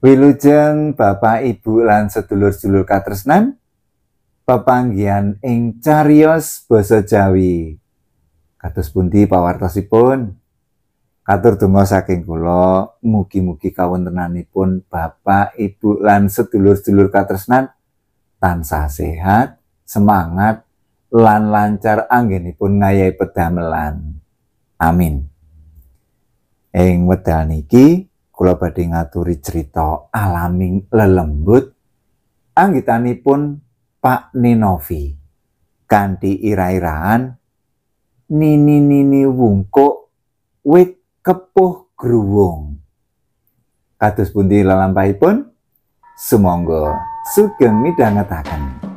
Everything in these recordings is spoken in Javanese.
Wilujeng Bapak Ibu lan sedulur-sedulur katresnan, pepanggihan ing cariyos basa Jawi. Kados pundi pawartosipun? Katur donga saking kula, mugi-mugi kawontenanipun Bapak, Ibu lan sedulur-sedulur katresnan tansah sehat, semangat lan lancar anggenipun ngayahi pedamelan. Amin. Ing wedal niki kula badhe ngaturi crita alaming lelembut anggitanipun Pak Ninovi kanthi ira-iraan nini-nini wungkuk wit kepuh gruwung. Kados pundi lelampahipun? Sumangga sugeng midhangetaken.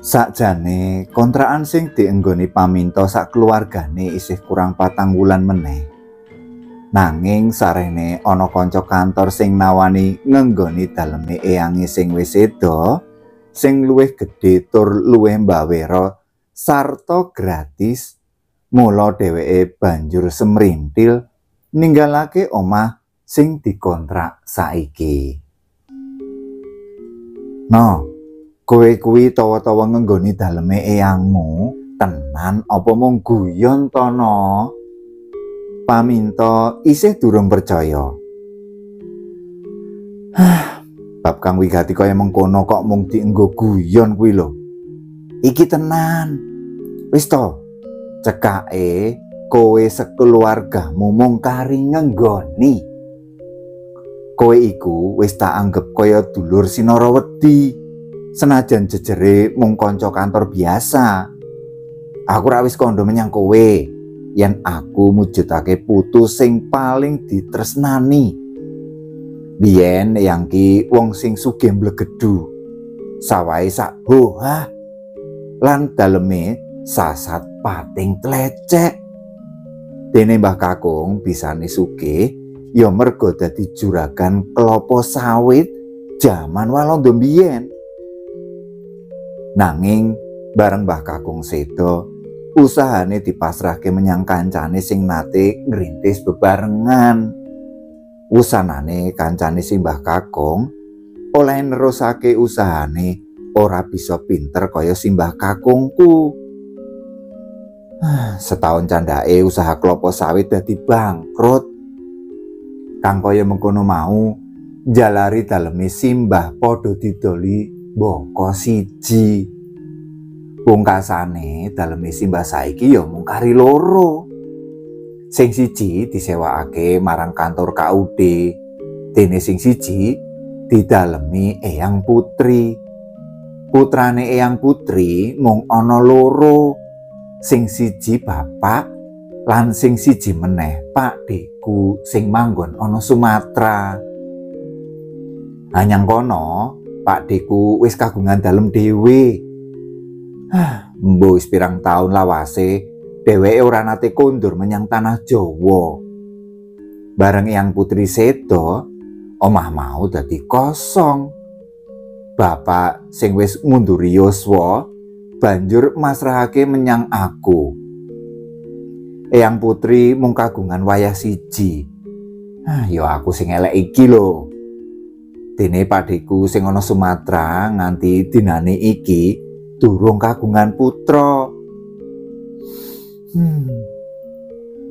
Sakjane kontrakan sing dienggoni paminto sak keluargane isih kurang 4 wulan meneh. Nanging sarene ana kanca kantor sing nawani ngenggoni daleme eyange sing wis seda, sing luwih gedhe tur luwih mbawera sarta gratis, mula dheweke banjur semrintil ninggalake omah sing dikontrak saiki. No, kowe kuwi tawa-tawa ngenggoni daleme eyangmu, tenan apa mung guyon to no? Paminto isih durung percaya. Bab kang wigati kaya mengkono kok mung dienggo guyon kuwi lho. Iki tenan. Wis to, cekake kowe sekeluargamu mung kari ngenggoni. Kowe iku wis tak anggep kaya dulur sinara wedi. Senajan jejere mung kanca kantor biasa. Aku ra wis kandha menyang kowe yen aku mujudake putu sing paling ditresnani. Biyen yang ki wong sing sugih mblegedu, sawahe sak hohah lan daleme sasat pating tlecek. Dene Mbah Kakung bisane sugih ya mergo dadi juragan klopo sawit jaman Walanda biyen. Nanging bareng Mbah Kakung sedo, usahane dipasrahke menyang kancane sing nate ngrintis bebarengan. Wusanane kancane sing Mbah Kakung oleh nerusake usahane ora bisa pinter kaya simbah kakungku. Setahun candhake usaha klopo sawit dadi bangkrut. Kang kaya mengkono mau njalari daleme simbah padha didoli boko siji. Pungkasane daleme simbah saiki ya mung kari loro. Sing siji disewakake marang kantor KUD, dene sing siji didalemi Eyang Putri. Putrane Eyang Putri mung ana loro, sing siji bapak lan sing siji meneh pakdheku sing manggon ana Sumatera. Anyang kono pakdheku wis kagungan dalem dhewe. Mbuh wis pirang taun lawase dheweke ora nate kondur menyang tanah Jawa. Bareng Eyang Putri sedo, omah mau dadi kosong. Bapak sing wis ngunduri yuswa banjur masrahake menyang aku. Eyang Putri mung kagungan wayah siji. Ya aku sing elek iki lho. Dene pakdheku sing ana Sumatera nganti dinane iki durung kagungan putra.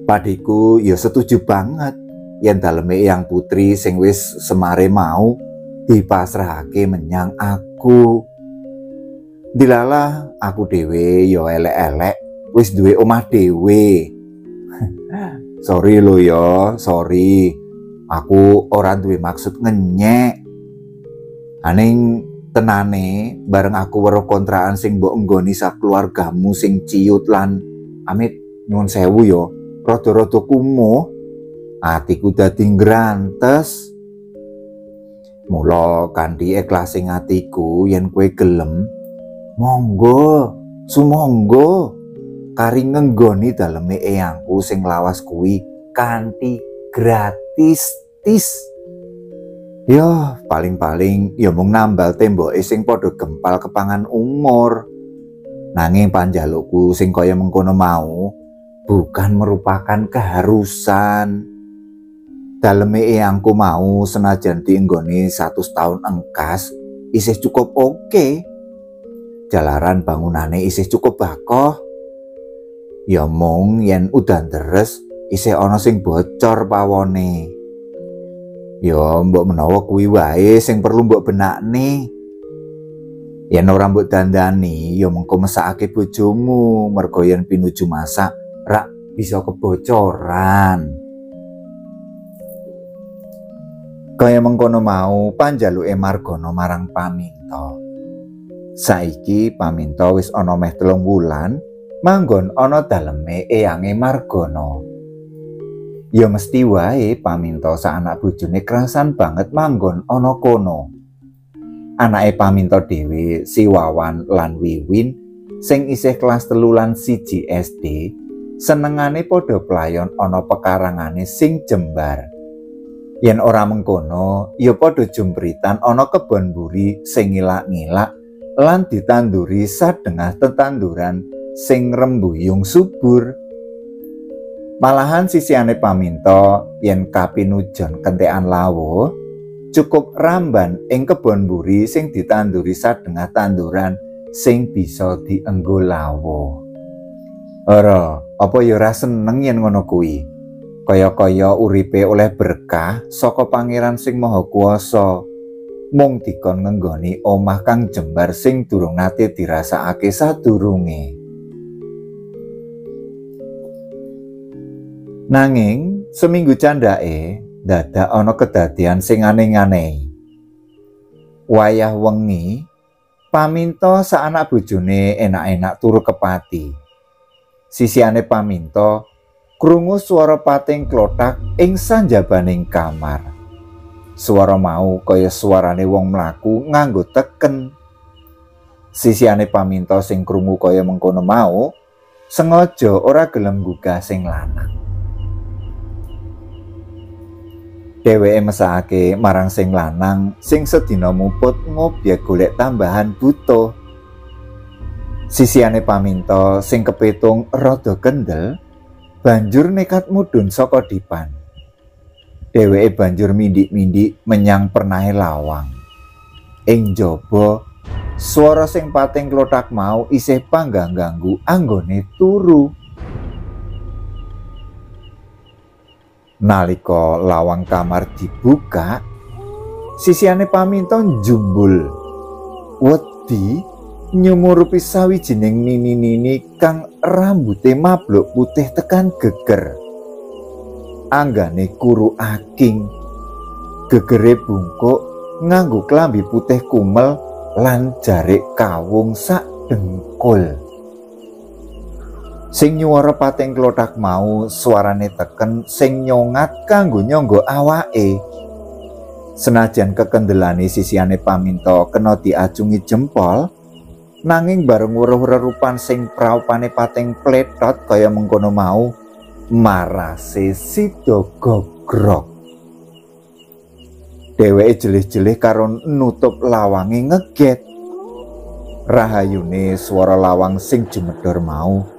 Pakdheku ya setuju banget yen daleme Eyang Putri sing wis semare mau dipasrahake menyang aku. Dilalah aku dhewe ya elek-elek wis duwe omah dhewe. Sorry lho ya, sorry. Aku ora duwe maksud ngenyek. Aning tenane bareng aku weruh kontrakan sing mbok enggoni sak keluargamu sing ciut lan amit nyuwun sewu ya, rada-rada kumuh, atiku dadi ngrantes. Mula kanthi ikhlase atiku yen kowe gelem, monggo, sumangga kari ngenggoni daleme eyangku sing lawas kuwi kanthi gratis tis. Yo, paling-paling ya mung nambal temboke sing padha gempal kepangan umur. Nanging panjalukku sing kaya mengkono mau bukan merupakan keharusan. Daleme eyangku mau senajan dienggoni 100 tahun engkas isih cukup oke. Jalaran bangunane isih cukup bakoh. Ya mung yen udan deres isih ana sing bocor pawone. Ya mbok menawa kuwi wae sing perlu mbok benakne. Yen ora mbok dandani ya mengko mesakake bojomu, mergo yen pinuju masak rak bisa kebocoran. Kaya mengkono mau panjaluke Margono marang Paminto. Saiki Paminto wis ana meh 3 wulan manggon ana daleme eyange Margono. Ya mesti wae Paminto sak anak bojone krasan banget manggon ana kono. Anake Paminto dhewe si Wawan lan Wiwin sing isih kelas 3 lan 1 SD senengane padha playon ana pekarangane sing jembar. Yen ora mengkono, ya padha jumpritan ana kebon mburi sing ngilak-ngilak lan ditanduri sadengah tetanduran sing rembuyung subur. Malahan sisihane Paminto yen kapinujon kentekan lawuh, cukup ramban ing kebon mburi sing ditanduri sadengah tanduran sing bisa dienggo lawuh. Ora, apa ya ora seneng yen ngono kuwi? Kaya-kaya uripe oleh berkah saka Pangeran sing Maha Kuwasa, mung dikon ngenggoni omah kang jembar sing durung nate dirasakake sadurunge. Nanging seminggu candhake dadak ana kedadian sing aneh-aneh. Wayah wengi, Paminto sak anak bojone enak-enak turu kepati. Sisihane Paminto krungu swara pating klothak ing sanjabaning kamar. Swara mau kaya suarane wong mlaku nganggo teken. Sisihane Paminto sing krungu kaya mengkono mau sengaja ora gelem nggugah sing lanang. Dheweke mesakake marang sing lanang sing sedina muput ngobyek golek tambahan butuh. Sisihane Paminto sing kepitung rada kendel banjur nekat mudhun saka dipan. Dheweke banjur mindik-mindik menyang pernahe lawang. Ing jaba, swara sing pating klothak mau isih panggah ganggu anggone turu. Nalika lawang kamar dibuka, sisihane Paminto njumbul. Wedi nyumurupi sawijining nini-nini kang rambute mabluk putih tekan geger. Anggane kuru aking, gegere bungkuk nganggo klambi putih kumel lan jarik kawung sak dengkul. Sing nyuwara pating klothak mau suarane teken sing nyongat kanggo nyangga awake. Senajan kekendelane sisihane Paminto kena diacungi jempol, nanging bareng weruh rerupan sing praupane pating pletot kaya mengkono mau, marase sida gogrok. Dheweke jelih-jelih karo nutup lawange ngeget. Rahayune swara lawang sing jumedor mau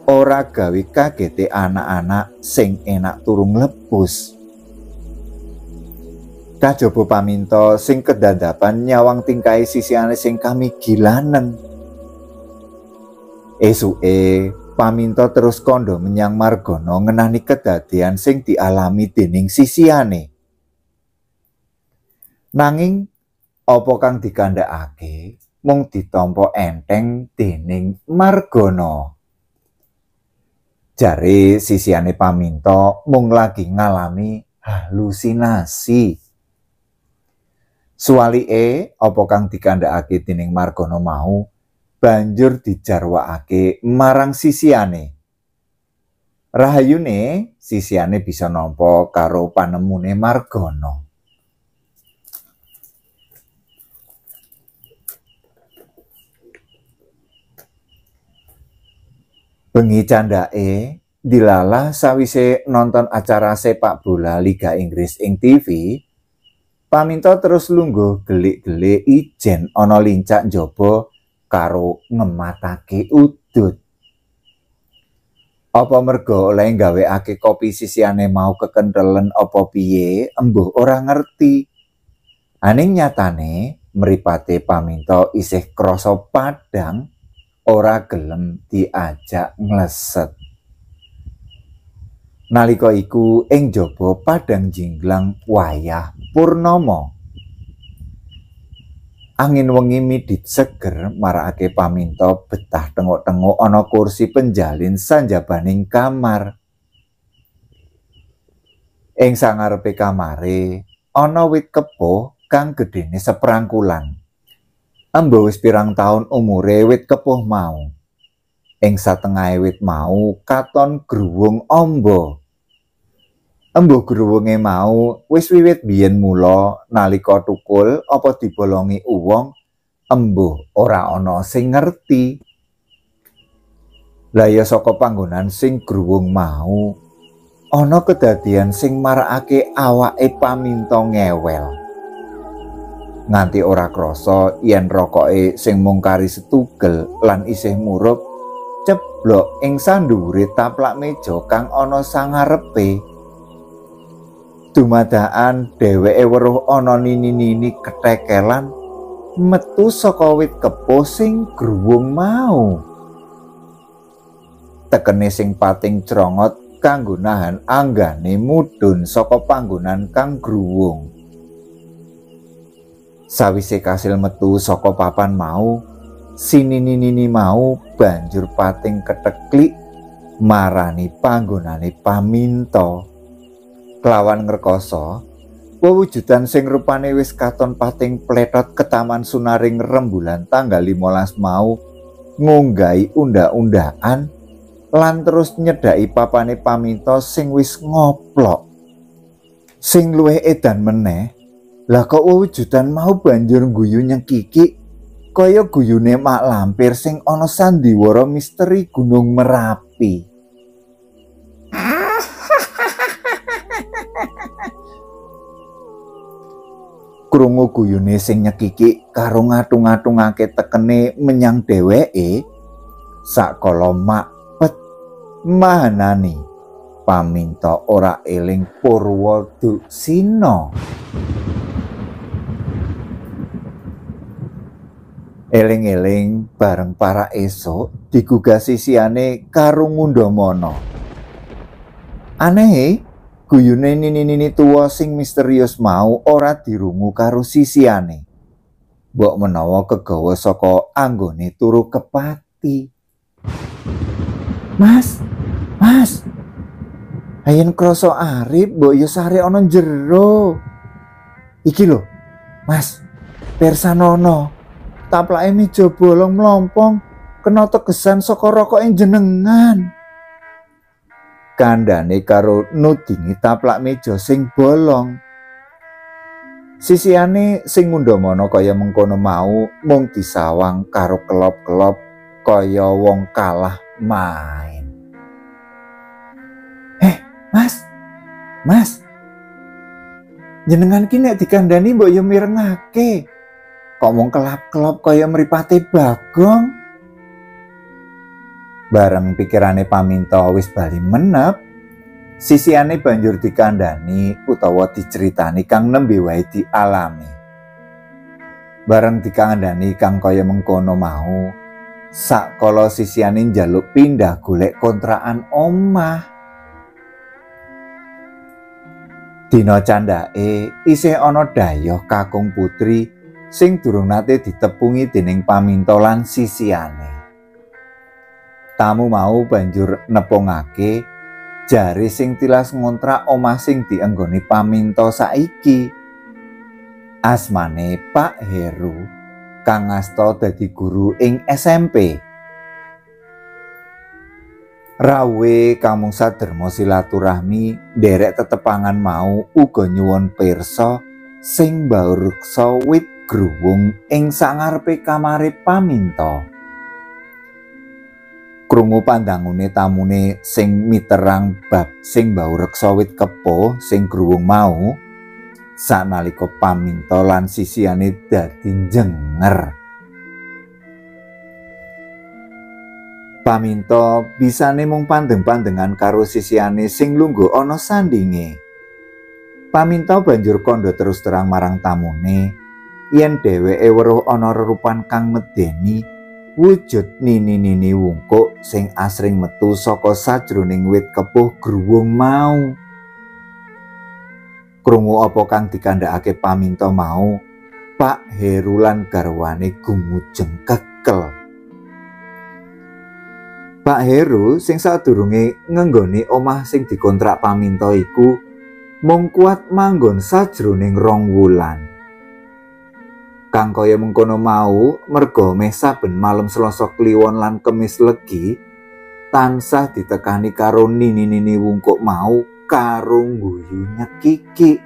ora gawe kagete anak-anak sing enak turu nglepus. Kajaba Paminto sing kedandapan nyawang tingkahe sisihane sing kamigilanen. Esuke Paminto terus kandha menyang Margono ngenani kedadian sing dialami dening sisihane. Nanging apa kang dikandhakake mung ditampa enteng dening Margono. Jare sisihane Paminto mung lagi ngalami halusinasi. Suwalike apa kang dikandhakake dening Margono mau banjur dijarwakake marang sisihane. Rahayune sisihane bisa nampa karo panemune Margono. Bengi candhake dilalah sawise nonton acara sepak bola Liga Inggris ing TV, Paminto terus lungguh gelik-gelik ijen ana lincak njaba karo ngematake udut. Apa merga oleh nggawekake kopi sisihane mau kekentelen apa piye, embuh ora ngerti. Aning nyatane mripate Paminto isih krasa padhang, ora gelem diajak ngleset. Nalika iku ing jaba padhang jinglang wayah purnama. Angin wengi midhit seger marakake Paminto betah tenguk-tenguk ana kursi penjalin sanjabaning kamar. Ing sangarepe kamare ana wit kepuh kang gedhene seprangkulan. Embuh wis pirang taun umure wit kepuh mau. Ing satengahe wit mau katon gruwung amba. Embuh gruwunge mau wis wiwit biyen mula nalika tukul apa dibolongi uwong, embuh ora ana sing ngerti. Lah ya saka panggonan sing gruwung mau ana kedadian sing marakake awake Paminto ngewel. Nganti ora krasa yen rokoke sing mung kari setugel lan isih murup ceblok ing sandhuwure taplak meja kang ana sangarepe. Dumadakan dheweke weruh ana nini-nini ketekelan metu saka wit kepuh sing gruwung mau. Tekene sing pating crongot kanggo nahan anggane mudhun saka panggonan kang gruwung. Sawise kasil metu saka papan mau, si nini-nini mau banjur pating keteklik marani panggonane Paminto. Kelawan ngrekoso, wewujudan sing rupane wis katon pating pletot ketaman sunaring rembulan tanggal 15 mau ngunggahi undha-undhaan lan terus nyedhaki papane Paminto sing wis ngoplok. Sing luwih edan meneh, lah kok wewujudan mau banjur guyu nyekikik kaya guyune Mak Lampir sing ana sandiwara misteri Gunung Merapi. Krungu guyune sing nyekikik karo ngatung-ngatungake tekene menyang dheweke, sakala makpet mahanani Paminto ora eling Purwa Duksina. Eling-eling bareng para esuk digugah sisihane karo ngundhamana. Anehe, guyune nini-nini tuwa sing misterius mau ora dirungu karo sisihane. Mbok menawa kegawa saka anggone turu kepati. Mas, mas, ayen krasa arip mbok ya sare ana jero. Iki lho, mas, persanono. Taplake meja bolong mlompong kena tegesan saka rokoke jenengan. Kandhane karo nudingi taplak meja sing bolong. Sisihane sing ngundhamana kaya mengkono mau mung disawang karo kelop-kelop kaya wong kalah main. Mas, mas, jenengan ki nek dikandhani mbok ya mirengake. Kok mung kelap-kelop kaya mripate Bagong. Bareng pikirane Paminto wis bali menep, sisihane banjur dikandhani utawa diceritani kang nembe wae dialami. Bareng dikandhani kang kaya mengkono mau, sakala sisihane njaluk pindah golek kontrakan omah. Dina candhake isih ana dayoh kakung putri sing durung nate ditepungi dening Paminto lan sisihane. Tamu mau banjur nepungake jare sing tilas ngontrak omah sing dienggoni Paminto saiki. Asmane Pak Heru kang ngasta dadi guru ing SMP. Rawuhe kang mung saderma silaturahmi nderek tetepangan mau uga nyuwun pirsa sing mbaureksa wit gruwung ing sangarepe kamare Paminto. Krungu pandangune tamune sing miterang bab sing mbaureksa wit kepuh sing gruwung mau, sanalika Paminto lan sisihane dadi njenger. Paminto bisane mung pandeng-pandengan karo sisihane sing lungguh ana sandinge. Paminto banjur kandha terus terang marang tamune yen dheweke weruh ana rerupan kang medeni wujud nini-nini wungkuk sing asring metu saka sajroning wit kepuh gruwung mau. Krungu apa kang dikandhakake Paminto mau, Pak Heru lan garwane gumujeng kekel. Pak Heru sing sadurunge ngenggoni omah sing dikontrak Paminto iku mung kuat manggon sajroning 2 wulan. Kang kaya mengkono mau merga meh saben malem Selasa Kliwon lan Kemis Legi tansah ditekani karo nini-nini wungkuk mau karo ngguyu nyekiki.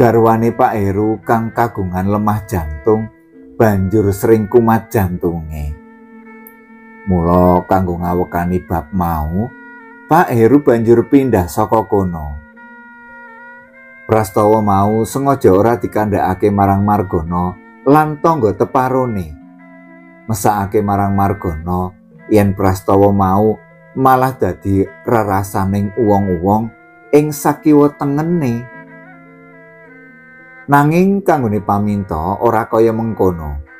Garwane Pak Heru kang kagungan lemah jantung banjur sering kumat jantunge. Mula kanggo ngawekani bab mau, Pak Heru banjur pindah saka kono. Prastawa mau sengaja ora dikandhakake marang Margono lan tangga teparone. Mesakake marang Margono yen prastawa mau malah dadi rerasaning wong-wong ing sakiwa tengene. Nanging kanggone Paminto ora kaya mengkono.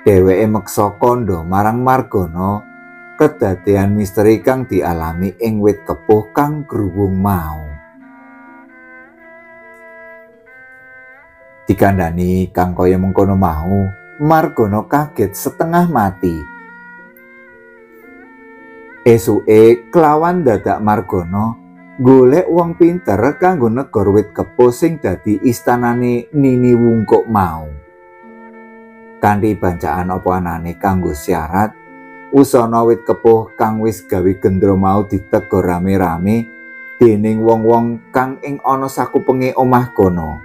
Dheweke meksa kandha marang Margono kedadean misteri kang dialami ing wit kepuh kang gruwung mau. Dikandhani kang kaya mengkono mau, Margono kaget setengah mati. Esuke kelawan dadak Margono golek wong pinter kanggo negor wit kepuh sing dadi istanane Nini Wungkuk mau. Kanthi bancaan apa anane kanggo syarat, usana wit kepuh kang wis gawe gendra mau ditegor rame-rame dening wong-wong kang ing ana sakupenge omah kono.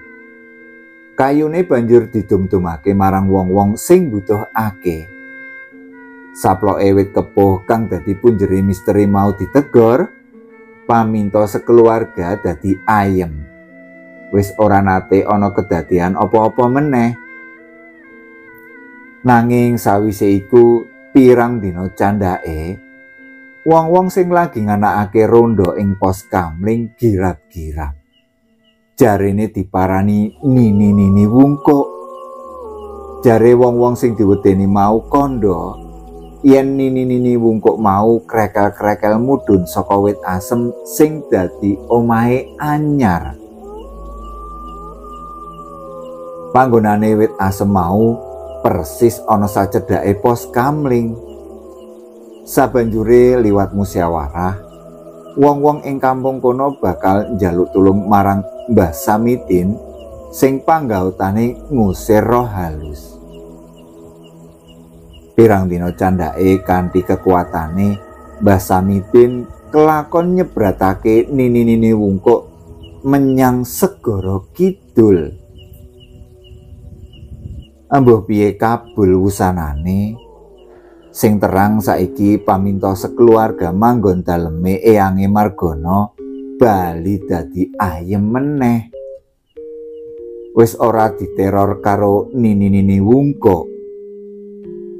Kayune banjur didum-dumake marang wong-wong sing mbutuhake. Saploke wit kepuh kang dadi punjere misteri mau ditegor, Paminto sekeluarga dadi ayem. Wis ora nate ana kedadian apa-apa meneh. Nanging sawise iku pirang dina candhake, wong-wong sing lagi nganakake rondo ing pos kamling girap-girap. Jarene diparani nini-nini wungkuk. Jare wong-wong sing diwedeni mau kandha yen nini-nini wungkuk mau krekel-krekel mudhun saka wit asem sing dadi omahe anyar. Panggonane wit asem mau persis ana sacedhake pos kamling. Sabanjure liwat musyawarah, wong-wong ing kampung kono bakal njaluk tulung marang Mbah Samitin sing panggautane ngusir roh halus. Pirang dina candhake kanthi kekuatane, Mbah Samitin kelakon nyebratake nini-nini wungkuk menyang segara kidul. Ambuh piye kabul wusanane, sing terang saiki Paminto sekeluarga manggon daleme eyange Margono bali dadi ayem meneh. Wis ora diteror karo nini-nini wungkuk.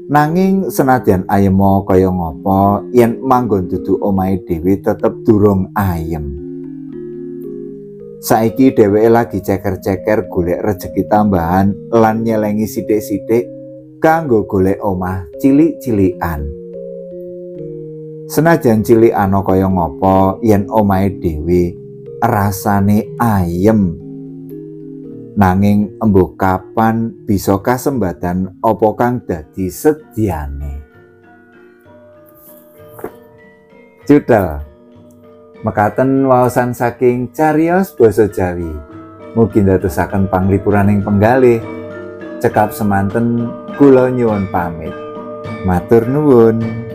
Nanging senadyan ayema kaya ngapa, yen manggon dudu omahe dhewe tetep durung ayem. Saiki dheweke lagi ceker-ceker golek rejeki tambahan lan nyelengi sithik-sithik kanggo golek omah cilik-cilikan. Senajan cilik ana kaya ngapa, yen omahe dhewe rasane ayem. Nanging embuh kapan bisa kasembadan apa kang dadi sedyane. Judel mekaten waosan saking cariyos basa Jawi. Mugi ndadosaken panglipuraning penggalih. Cekap semanten kula nyuwun pamit. Matur nuwun.